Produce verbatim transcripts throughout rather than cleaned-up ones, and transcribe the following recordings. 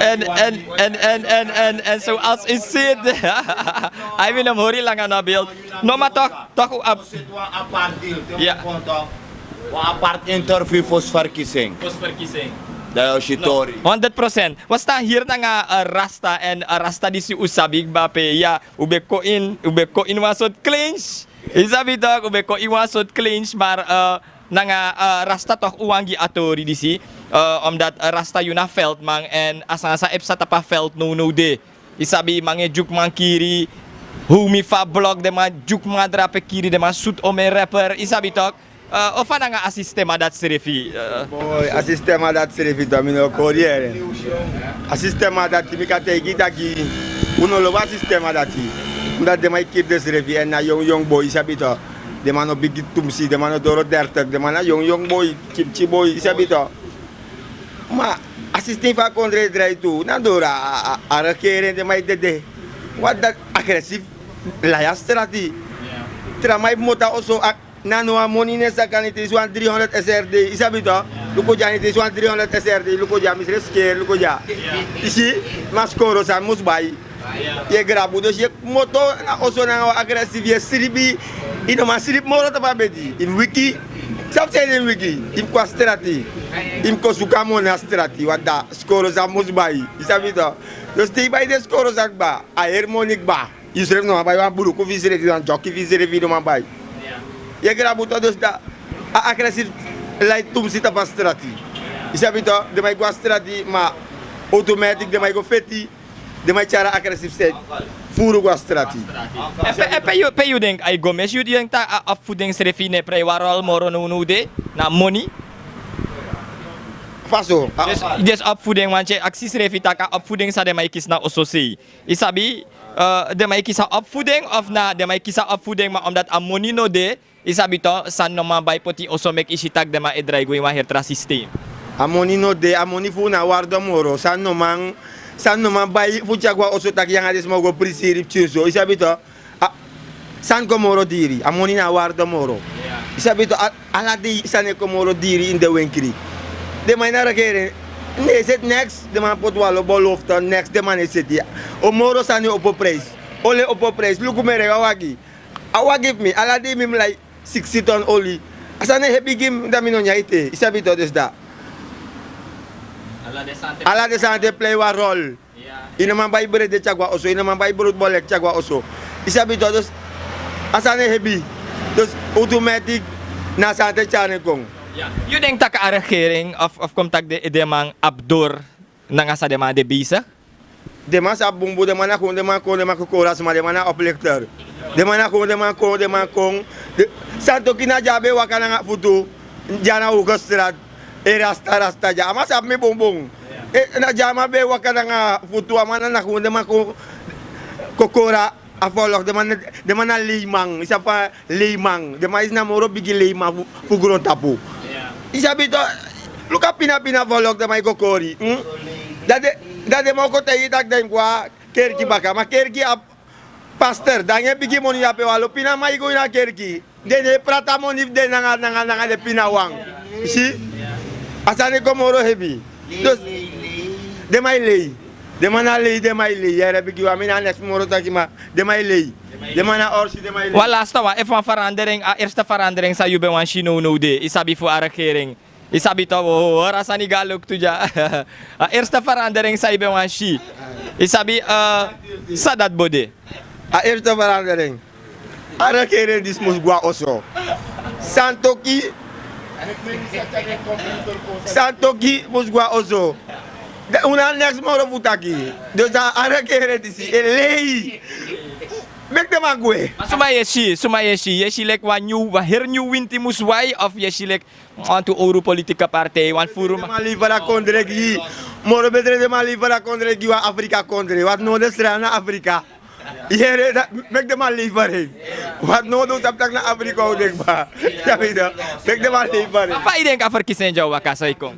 En, en, en, en, en, en, en zoals u ziet, hij wil hem horen langer naar beeld. No, maar toch, toch, uh, Zit wan apart deal, te Ja. wan kon toch. Wan apart interview fosi verkiezing. Fosi verkiezing. Dat is je story. Honderd procent. We staan hier nanga uh, Rasta en uh, Rasta disi u sabi kba pe. Ya, u ben kon in, u ben kon in wan soort clinch. U sabi toch, u ben kon in wan soort clinch, maar uh, nanga uh, Rasta toch u wani gi a tori disi. Uh, omdat uh, Rasta yu na veldman en a sani san e psa tapu a veld nownow de. I sabi, man e dyukuman kiri. How mi fu a blok, den man dyukuman drape kiri, den man sutu omeni rapper, i sabi tok. Uh, o fa nanga a sistema dati srefi uh. Boy, a sistema dati srefi, dan mi no kori yere. A sistema dati mi kan taigi taki un no lobi a sistema dati. Omdat den man e kiri den srefi en na yong yong boy, i sabi tok. Den man no bigi tumsi, den man no doro dertig, den man na yong yong boy, kipki boy, i sabi tok. Ma a sistema fu a kondre e drai tu, na doro a, a, a regering, den man e dede. Wat dati agresief, lai a strati. Tra man e moto a oso, a, na no a moni ne saka, ne te isi wan dri honderd S R D, i sabi tok. Luku dya, ne te isi wan dri honderd S R D, luku dya, mi srefi skeri, luku dya. I si, ma skoro san mus bai. Yu e grabu, dus yu e moto na oso nanga wan agresief, yu e sribi. I no man sribi moro tapu a bedi, i mus wiki. Sabi san ede, i mus wiki, i mus kon a strati. I mus kon suku a moni na strati, want dan skoro san mus bai, i sabi tok. Dus te i bai den skoro san kba, a heri moni kba. Yu srefi no man bai wan bruku fu yu srefi, wan dyoki fu yu srefi, yu no man bai. Yu e grabu tok, dus dan a agresief lai tumsi tapu a strati. I sabi tok, den man e go a strati, ma automatic den man e go feti. Den man e tyari a agresief side furu go a strati. En pe, en pe yu, pe yu denki ai go misi, yu denki taki a opvoeding srefi no e prei wan rol moro nownow de, na moni? Fa so? Disi, disi opvoeding, want yu e aksi srefi taki a opvoeding san den man e kisi na oso sei. I sabi, uh, den man e kisi a opvoeding of na den man e kisi a opvoeding, ma omdat a moni no de, i sabi tok, san no man bai poti oso, meki i si taki den man e drai go ini wan heri tra sistem. A moni no de, a moni fu unu na wardo moro. San no man, san no man bai fu tyari go a oso taki yu nanga den sma o go prisiri pikinso, i sabi tok. A, sani kon moro diri, a moni na wardo moro. I sabi tok, a, ala dei sani e kon moro diri ini den wenkri. Den man ini a regering no e seti neks, den man poti wan lo belofte, neks den man no e seti. O moro sani e opo prijs. Oli e opo prijs, luku mi e rei wan wagi. A wagi fu mi, ala dei mi mus lai siksi ton oli. A sani e hebi gi mi, dan mi no nyan ete. I sabi tok, dus dan ala den sani e plei wan rol. I no man bai brede tyari go a oso, i no man bai broodbolek tyari go a oso. I sabi tok, dus a sani e hebi. Dus automatic na a sani e tyari en kon. Yu denki taki a regering of, of kon taki den, den man abi doro nanga san den man de bezig? Den man sabi bunbun, den man na kon, den man kon, den man kon kori a sma, den man na oplichter. Den man na kon, den man kon, den man kon. Den, Santoki na dya a ben e waka nanga futu, dya na Hoge Straat, e rasta, rasta dya. A man sabi mi bunbun. E, na dya a man ben e waka nanga futu, a man na, na kon, den man kon, kon kori a volk, den man, den man na leiman, i sabi fa leiman, den man disi na moro bigi leiman fu, fu grontapu. I sabi tok, luku a pina pina volk den man e kon kori. Hm? Dan den, dan den man o kon taigi yu taki den mus go a kerki baka, ma kerki abi pastor, dan yu e bigi moni ape, wan lo pina man e go ini a kerki. Den no e prati a moni fu den nanga, nanga, nanga den pinawan. I si? A sani e kon moro hebi. Dus den man e lei. Den man na lei, den man e lei. Yere bigi wan, mi na neks moro taki, ma den man e lei. Den man na orsi, den man e lei. Wan laste wan, efu wan verandering, a eerste verandering san yu ben wani si nownow de, i sabi, fu a regering. I sabi tok, o, o, hori a sani go a luku tu dya. A eerste verandering san yu ben wani si. I sabi, uh, san dati bo de. A eerste verandering. A regering disi mus go a oso. Santoki. Santoki mus go a oso. Dan un no abi neks moro fu taki. Dus a, a regering disi e lei. Meki den man gwe. Ma suma yu e si, suma yu e si, yu e si leki wan nyun, wan heri nyun winti mus wai, of yu e si leki wantu owru politike partij, wan furu man? Den man lei fara kondre gi. Moro betre den man lei fara kondre gi wan Afrika kondre. Wat no de strana Afrika. Yere, meki den man lei fara en. Wat no de, un sabi taki na Afrika un de kba. Sabi tok. Meki den man lei fara en. Fa yu denki a verkiezing dya o waka san e kon?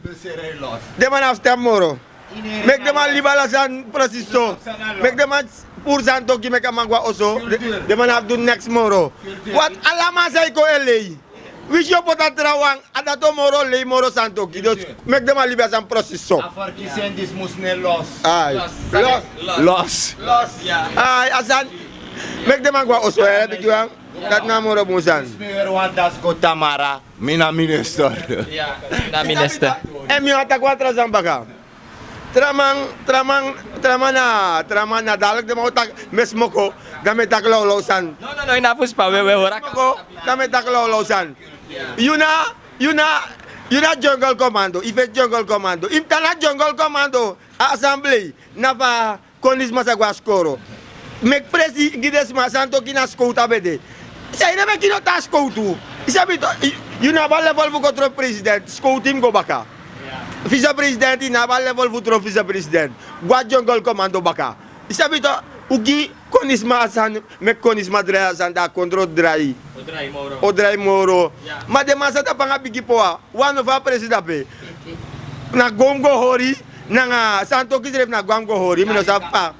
Den man abi stem moro. Meki den man libi ala sani precies so. Meki den man puru Santoki, meki a man go a oso. Den, den man no abi du neks moro. Wat ala man san e kon e lei. Winsi yu o poti a trawan, a dati o moro lei moro santoki. Dus meki den man libi a sani prosesi so. A ferkisi en disi mus no e los. Ai. Los. Los. Los. Ai, a sani. Meki den man go na oso, yere, bigi wan. Dati na a moro bun sani. Mi weri wan dasi go tamara. Mi na minister. Na minister. Èn mi wani taki wan tra sani baka. Traman, traman, traman na, traman na dadilik den man o taki mi e smoko, dan mi e taki lawlaw sani. No, no, no, yu na fu span, we, we hori. Smoko, dan mi e taki lawlaw sani. Yu na, yu na, yu na jungle commando, yu fesi jungle commando. Yu mus tan na jungle commando, a assemblee, na fa konisma sa go na skoro. Meki presi gi den sma, santoki na skowtu a ben de. San yu no meki yu no tan na skowtu. Yu sabi to, yu, yu no abi a level fu go trobi president, skowtu yu mus go baka. Vicepresident, yu no abi a level fu trobi vicepresident. Go na jungle commando baka. Yu sabi to, un gi konisma a sani, meki konisma drai a sani, dan a kondre o drai. O drai moro. O drai moro. Ya. Ma den man sa tapu nanga bigi powa, wan no fu a presi dape. Na go mi go hori, nanga santoki srefi na go mi go hori, mi no sabi fa.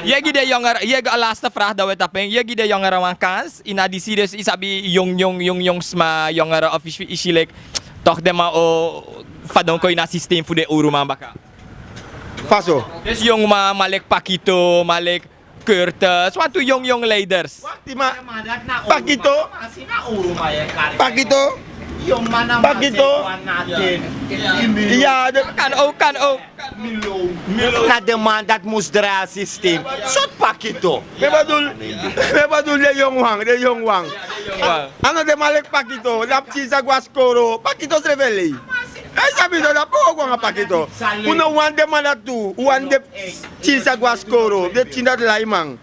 Yu e gi den yongere, yu e gi a laatste vraag, dan we tapu en. Yu e gi den yongere wan kans, ini a disi, dus yu sabi yong, yong, yong, yong sma, yongere of yu, yu si leki, toch den man o fadon kon ini a systeem fu den owru man baka. Fa so? Dus yong man, man leki Pakito, man leki Curtis, wantu yong, yong leiders. Pakito, Pakito, Pakito. Ya, de- Kan ook, kan ook. Na den man dati mus drai a systeem. Sortu Pakito. Mi e bedoel, mi e bedoel den yong wan, den yong wan. A no den man leki Pakito, na pikin sa go na skoro. Pakito srefi e lei. Ai, sabi so, na pe un o go nanga Pakito. Un no wani den man dati tu, un wani den pikin sa go na skoro, den pikin dati lai man.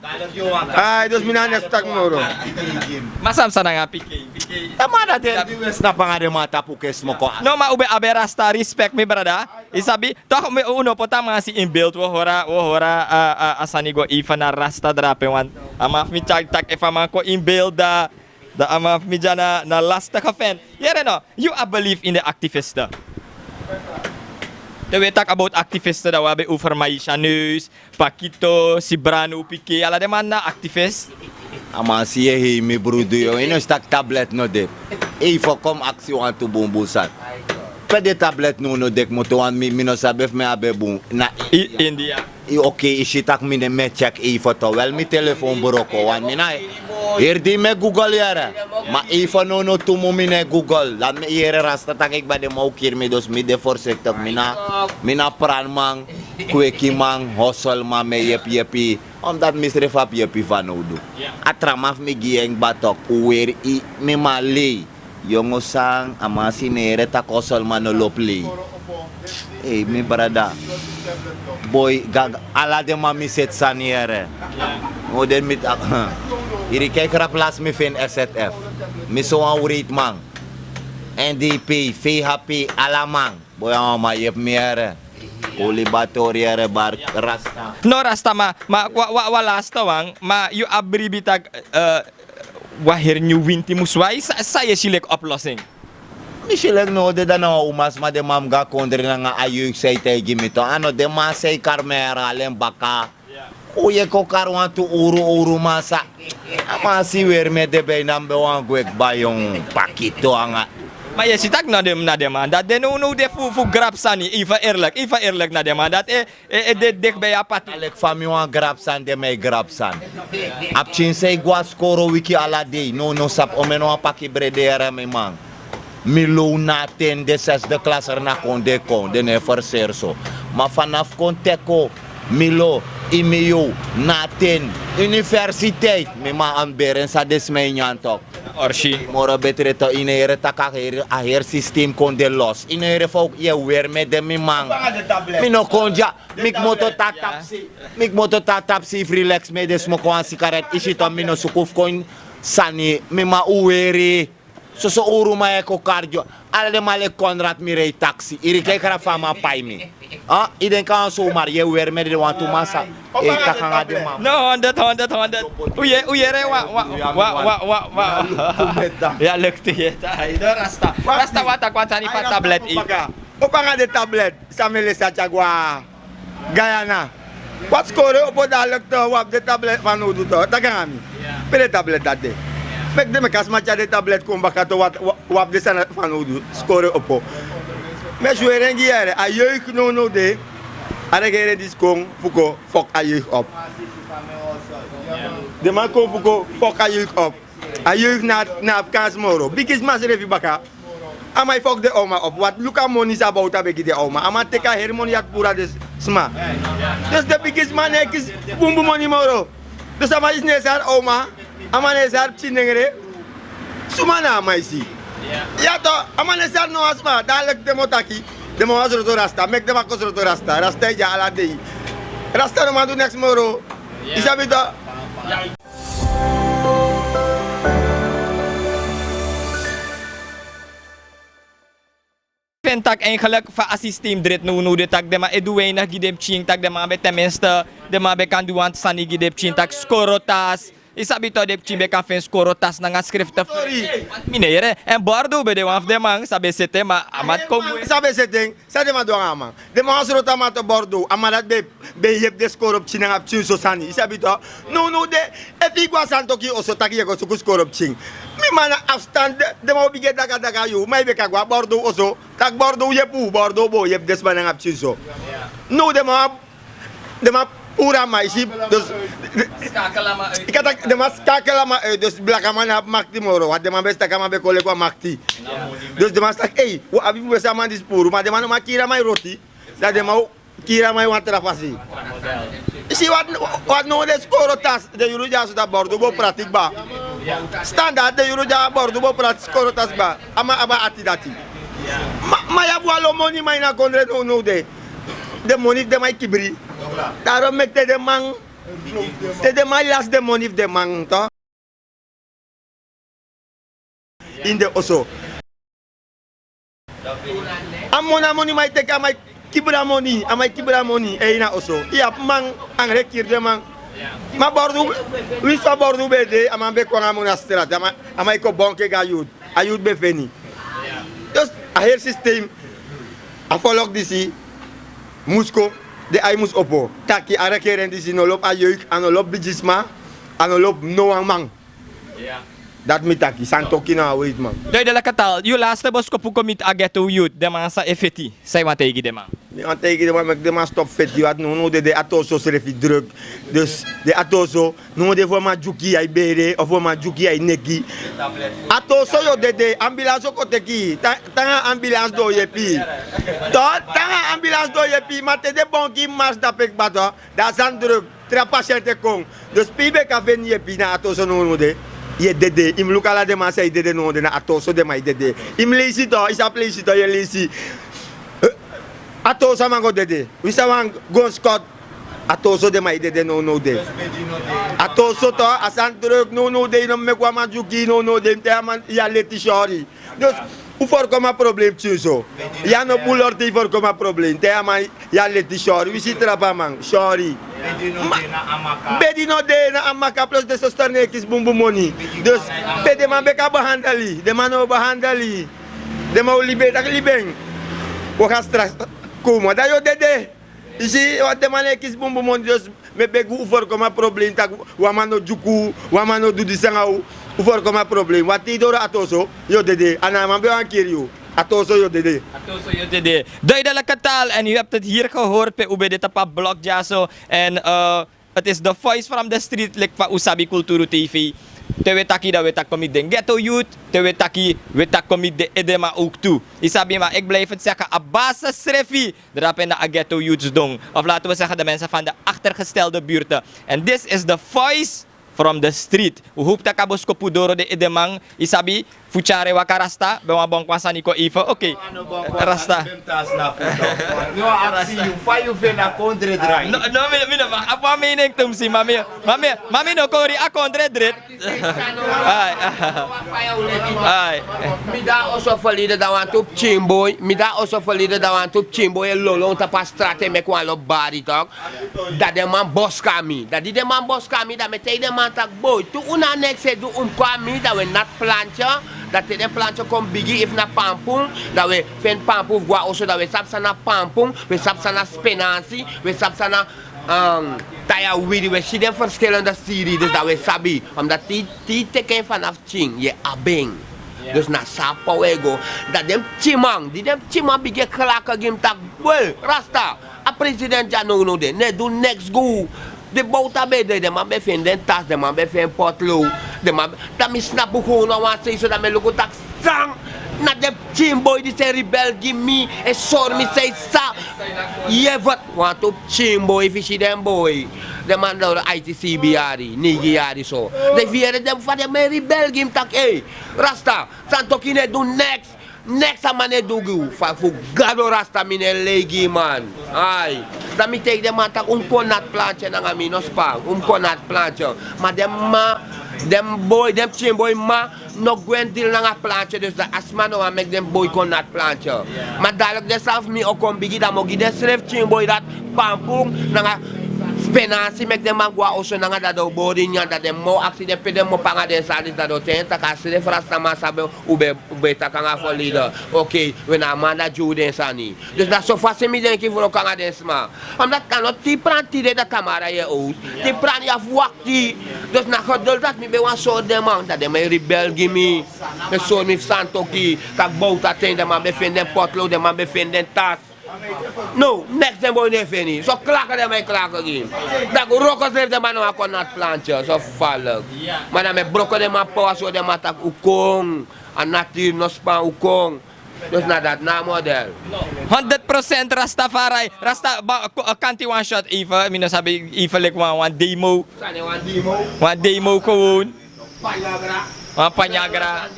Ai, dus mi no abi niks fu taki moro. Ma san mi sa nanga pikin, pikin. A man dati e snapu nanga den man tapu ke smoko. No, ma un ben abi rasta, respect, mi brada. Yu sabi, toch, mi, un no poti a man si in beeld, wi hori, wi hori a, a, a sani go even na rasta drape wan. A man fu mi taki, taki efu a man kon in beeld, dan, dan a man fu mi dya na, na lastige fan. Yere no, yu abi belief in den activisten. Te wi e taki about activisten, dan wi abi over Maïsha Neus, Pakito, Sibrano, Piqué, ala den man na activist. A man si yu e hei mi brudu, yu no si taki tablet no de. Efu kon mi aksi wantu bunbun sani. Pe den tablet no, no de kmoto, want mi, mi no sabi efu mi abi en bun. Na I, India. I, oké, yu si taki mi no e check efu to. Wel, mi telefoon broko, want mi na, heri di mi e Google yere. Ma efu no, no tu mun mi no e Google. Dan mi yere rasta taki kba den man o kiri mi, dus mi de voorzichtig. Mi na, mi na pranman, kwekiman, hosselman, mi e yepi yepi. Omdat mi srefi abi yepi fanowdu. A tra man fu mi gi yu en kba tok, un weri yu, mi man lei. Yongo san, a man si yu no yere taki hosselman no lobi lei. Ei, mi brada. Boi, gaga, ala den man mi seti sani yere. Un de mi taki, iri kei krap lasi mi feni S Z F. Mi so wan wreed man. N D P, V H P, ala man. Boi, a wan man yepi mi yere. Oli batori yere, bar rasta. No rasta, ma, ma wan, wan, wan laatste wan, ma yu abi bribi taki, eh, wan heri nyun winti mus wai, san, san yu e si leki oplossing? Mi si leki no de dan na wan umasma, den man mus go na kondre nanga a jeugd san e taigi mi to. A no den man san e kari mi yere alen baka. Un e kon kari wantu owru, owru man sa. A man si weri mi ede ben, dan mi ben wani gwe kba yong Pakito anga. Ma yu e si taki na den, na den man dati de nownow de fu, fu grab sani, even eerlijk, even eerlijk na den man dati e, e, e de dichtbij a patu. Leki fa mi wani grab sani, den man e grab sani. A pikin san e go na skoro wiki ala dei, no, no sabi omeni wan paki brede yere mi man. Mi low na ten, de zesde klaser na kon de kon, den no e verseri so. Ma vanaf kon teki o, mi low, ini mi yow, na ten, universiteit, mi man, a mus bere en san den sma e nyan tok. Orsi. Moro betre to, yu no yere taki a heri, a heri systeem kon de los. Yu no yere fa yu e weri mi ede mi man. Mi no kon dya, mi kmoto tan tapu sei. Mi kmoto tan tapu sei fu relax, mi ede smoko wan sigaret, yu si to, mi no suku fu kon sani, mi man, un weri. Soso owru man e kon kari yu. Ala den man leki Konrad, mi rei taxi. Iri kei krap fa a man pai mi. Ah, yu denki a wan somar, yu e weri mi ede wantu man sa e taki anga den man. No, honderd, honderd, honderd. Un yere, un yere, wa, wa, wa, wa, wa, wa. Ya, leki tu yere. Ai, no, rasta. Rasta, wan taki wan sani fu a tablet. Opo anga den tablet, san mi e lesi a tyari go na Guyana. Wan skoro opo, dan leki tu, wan abi den tablet fanowdu tu. Taki anga mi. Pe den tablet dati de? Peki den meki a sma tyari den tablet kon baka to, wan abi den sani fanowdu, skoro opo. Mi e sweri en gi yu, a yeuk nownow de, a regeri en disi kon fu kon fok a yeuk op. Den man kon fu kon fok a yeuk op. A yeuk na abi kansi moro. Bigisma srefi baka. A man e fok den oma op. Wati luku a moni san a bowtu abi gi den oma. A man teki a heri moni dati puru na den sma. Dus den bigisma no e kisi bunbun moni moro. Dus a man disi no e sari oma. A man no e sari pikin nengre. Suma na a man disi? Ya to, a man no e sari no wan sma. Dan leki den man o taki, den man wani sroto rasta. Meki den man kon sroto rasta. Rasta e de ala dei. Rasta no man du neks moro. Yu sabi to. Feni tak' eigenlijk fa a systeem dret nownow de, tak' den man e du weinig gi den pikin, tak' den man ben ten minste, den man ben kan du wan sani gi den pikin, tak' skoro tas. Yu sabi to, den pikin ben kan feni skoro tas nanga skrifte. Sorry. Mi no yere. En Bordo ben de wan fu den man san ben seti en, ma a man kon. San ben seti en, san den man du nanga a man? Den man wani sroto a man to Bordo, a man dati ben ben yepi den skoro pikin nanga pikinso sani. Yu sabi to. Nownow de, efu yu go a Santoki oso taki yu e go suku skoro pikin, mi man, na afstand den man o bigin e daka daka yu. Ma yu ben kan go a Bordo oso, taki Bordo yepi u, Bordo bo yepi den sma nanga pikinso. Now den man, den man puru a man, yu si. Dus, yu kan taki den man skakel a man uit. Dus blakaman no abi makti moro. Wan den man ben si taki a man ben kon leki wan makti. Dus den man si taki, ei, wi abi fu wesi a man disi puru, ma den man no man kiri a man e roti. Dan den man o kiri a man ini wan tra fasi. Yu si, wati, wati now den skoro tas, den yuru dyaso, dan Bordo bo prati kba. Standard, den yuru dya Bordo bo prati skoro tas kba. A man abi a ati dati. Ma, ma yu abi wan lo moni man ini a kondre nownow de. Den moni fu den man e kibri. Daarom meki te den man, te den man lasi den moni fu den man to. Ini den oso. A moni, a moni man e teki, a man e kibri a moni, a man e kibri a moni, e ini a oso. Yu abi man, angre kiri den man. Ma Bordo, winsi fa Bordo ben de, a man ben kon nanga a moni na strati, a man, a man e kon bonke gi a youth. A youth ben feni. Dus a heri systeem, a folok disi mus kon, den ai mus opo. Taki a regering disi no lobi a jeuk, a no lobi bigisma, a no lobi no wan man. Dati mi taki, Santoki na a weiti man. Duidelijke taal. Yu laatste boskopu kon miti a ghetto youth, den man san e feti. San yu wani taigi den man? Mi wani taigi den man, meki den man stop feti. Yu ati nownow de, den ati oso srefi druk. Dus den ati oso, no de fu a man dyuki yu a yu bere, of fu a man dyuki yu a yu neki. Ati oso yu o dede, ambulance o kon teki yu. Tan, tan nanga ambulance di o yepi yu. To, tan nanga ambulance di o yepi yu, ma te den bonki mars dape kba to. Dan a sani druk, tra pasiënti e kon. Dus pe yu ben kan feni yepi, na ati oso nownow de. Yu e dede, yu mus luku ala den man san e dede nownow de, na ati oso den man e dede. Yu mus leisi to, yu sabi leisi to, yu e leisi. Ati oso a man go dede. Winsi a wan gunshot, ati oso den man e dede nownow de. Ati oso to, a sani druk nownow de, yu no mus meki wan man dyuki yu nownow de, yu mus taigi a man yu a leti, sorry. Dus un forkomi a problem pikinso. Yu a no bulorti, yu forkomi a problem. Taigi a man yu a leti, sorry. Winsi yu trapu a man, sorry. Bedi no de na Amaka, plus den soster no e kisi bunbun moni. Dus pe den man ben kan behandel yu, den man no o behandel yu. Den man o libi en, taki libi en. Wi o go na straks komo, dan yu o dede. Yu si, wan den man no e kisi bunbun moni, dus mi e begi un, forkomi a problem, taki wan man no dyuku, wan man no du disi nanga un, un forkomi a problem. Wan ten doro ati oso, yu o dede. A no a man ben wani kiri yu. Ati oso yu o dede. Ati oso yu o dede. Duidelijke taal, en u hebt het hier gehoord pe un ben de tapu a blok dyaso. En, eh, het is The Voice from the Street, leki fa un sabi Kulturu T V. Te un e taki, dan un e taki kon miti den ghetto youth. Te un e taki, un e taki kon miti den edeman ook tu. Yu sabi, maar ik blijf het zeggen, a basis srefi drape na a ghetto youths don. Of laten we zeggen de mensen van de achtergestelde buurten. En this is The Voice from the Street. Un hopi taki a boskopu doro, den edeman. Yu sabi, fu tyari waka, Rasta ben wani bon kon sani kon even. Oké. Rasta. No, aksi yu, fa yu feni a kondre drai? No, no, mi, mi no, ma a wan mening tumsi, ma mi, ma mi, ma mi no kori a kondre dret. Ai. Ai. Mi de na oso ferleden, dan wantu pikin boi. Mi de na oso ferleden, dan wantu pikin boi e lolo tapu a strati e meki wan lo bari tok. Dan den man boska mi. Dan di den man boska mi, dan mi e taigi den man taki: boi, tu un no abi neks e du, un kon na mi, dan un e nati plantye. Dan te den plantye kon bigi, efu na pampun, dan un e feni pampun fu go na oso, dan un e sabi san na pampun, un e sabi san na spenansi, un e sabi san na Taya wiri, wi e si den verschillende siri, dus dan wi e sabi. Omdat te yu teki en vanaf pikin, yu e abi en. Dus na so a power e go. Dan den pikinman, di den pikinman bigin e klaka gi mi taki, wel, Rasta, a president dya nownow de, no e du neks gi wi. Den bowta ben e de, den man ben e feni den tasi, den man ben e feni potlow. Den man, dan mi snapu gownu a wan sei so, dan mi e luku taki san na den pikin boi disi e rebel gi mi, e sori mi san e sa. Yefet, wantu pikin boi, efu yu si den boi, den man doro aiti, seibi yari, neigi yari so. Den fu yere den fa den man e rebel gi mi taki, ei, Rasta, Santoki no e du neks. Neks a man no e du gi wi, fa fu Gado Rasta mi no e lei gi yu man. Ai. Dan mi taigi den man taki un mus kon nati plantye nanga mi, no span, un mus kon nati plantye. Ma den man, den boi, den pikin boi mma no gwe diri nanga plantye, dus dan a sma no wani meki den boi kon nati plantye. Ma dalek den sani fu mi o kon bigi, dan mi o gi den srefi pikin boi dati pampun nanga spenansi, meki den man go na oso nanga, dan den o bori nyan, dan den mma o aksi den pe den mma o panga den sani disi, dan den o taigi en taki a srefi Rastaman sabi un ben, un ben e taki nanga fu lida. Okei, we na a man dati gi un den sani. Dus na so fasi mi denki fu wroko nanga den sma. Omdat na no te yu prani tide, dan tamara yu e owsu. Te yu prani yu abi fu wakti. Dus na geduld dati mi ben wani sori den man, dan den man e rebel gi mi. E sori mi fu Santoki, taki bowta ten den man ben e feni den potlow, den man ben e feni den tasi. No, neks den boi no e feni. So klaka den man e klaka gi mi. Dan wroko srefi den man no wani kon nati plantye, so falek. Ma dan mi e broko den man power, sori den man taki un kon. A natiri no span, un kon. Dus na dati na a model. Honderd procent Rastafari. Rasta, ba, ko-, eh, kanti wan shot even. Mi no sabi, even leki wan, wan demo. Sani wan demo. Wan demo gewoon. Paniagra. Wan paniagra.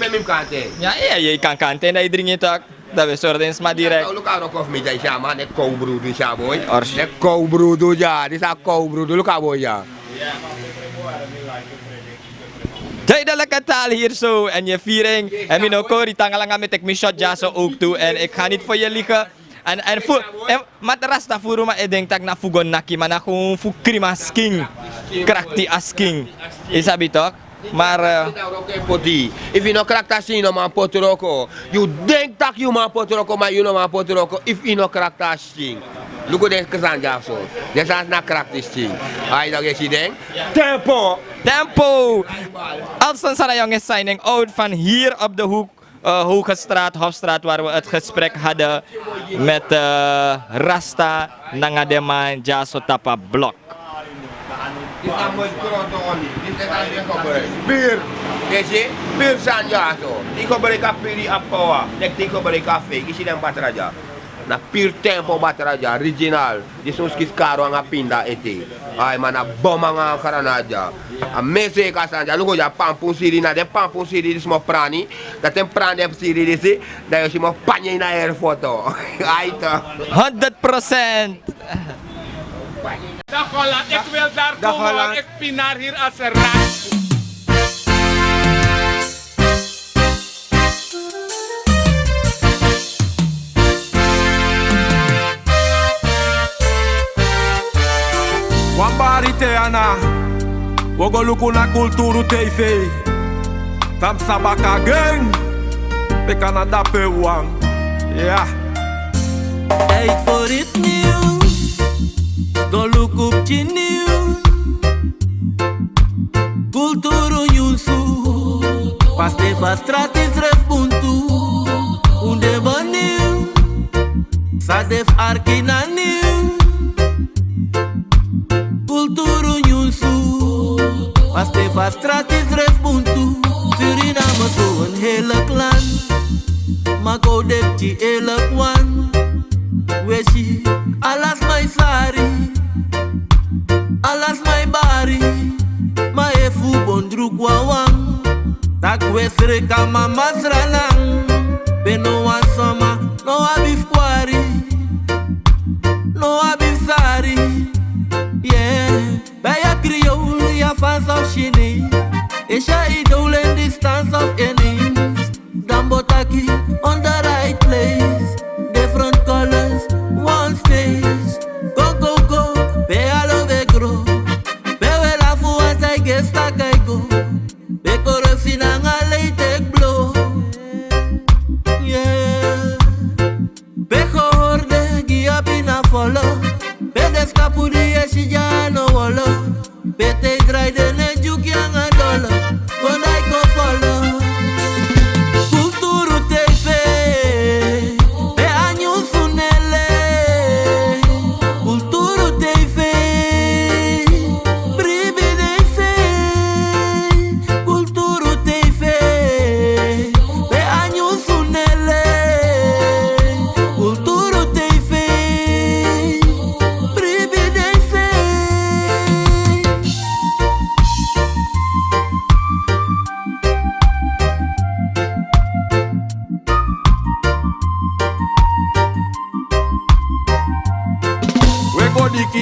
Pe mi mus kanti en? Ya, ya, yu kan kanti en, dan yu dringi en toch. Dan wi e sori den sma direct. Luku a wroko fu mi dya, yu si a man, den kowbrudu, yu si a boi. Den kowbrudu dya, disi a kowbrudu, luku a boi dya. Duidelijke taal hier zo. En yu e firi en. En mi no kori, taanga langa mi e teki mi shot dya so ook toe. En ik ga niet voor je liegen. En, en fu, en, ma Rasta, furu man e denki taki na fu go naki, ma na gewoon fu krimi a skin. Krakti a skin. Yu sabi toch? Maar, eh, efu yu no krakti a skin, yu no man poti wroko. Yu denki taki yu man poti wroko, ma yu no man poti wroko efu yu no krakti a skin. Luku den sani dya so. Den sani na krakti skin. Ai, dan yu e si den. Tempo! Tempo! Alson Sarayong is signing out van hier op de hoek, eh, Hogestraat, Hofstraat, waar we het gesprek hadden met, eh, Rasta nanga den man dya so tapu a blok. Disi na moi kroto oli. Disi na san den gebruik. Piri. Yu e si? Piri sani dya so. Te yu gebruik a piri, a power. Leki te yu gebruik a fake. Yu si den batra dya. Na piri Tempo batra dya, original. Disi un kisi karu nanga pinda ete. Ai, ma na bom nanga granada dya. A meseika sani dya. Luku dya, pampun siri, na den pampun siri disi mi o prani. Dan te mi prani den siri disi, dan yu o si mi o panya ini a heri foto. Ai toch. Honderd procent. Dag Holland, ik wil daar komen, want ik pinaar hier als een rat. Wan bari te ana, wi o go luku na Kulturu T V. Tan psa baka gen, pe Canada pe wan. Ya. Tijd voor iets nieuws. Go luku pikin nieuws. Kulturu nyunsu. Paste fu a strati srefi bun tu. Un de bun nieuws. San de fu arki na nieuws. Kulturu nyunsu. Paste fu a strati srefi bun tu. Suriname so een heerlijk land. Ma go de pikin eerlijk wan. Wi e si ala sma e sari, ala sma e bari. Ma efu un bon druku wawan, taki wi e sreka mama sranan. Pe no wan sma no abi fu kwari, no abi fu sari. Yeah. Bij a Creole, ya fans of Chinees. Asia, Idol en distance of Enis. Gambo taki on the right place. Different colors, one stage. Go, go, go, pe alo we gro. Pe we lafu wan tai gesta kai go. Pe corruptie nanga lei tek blo. Yeah. Pe go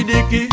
diki.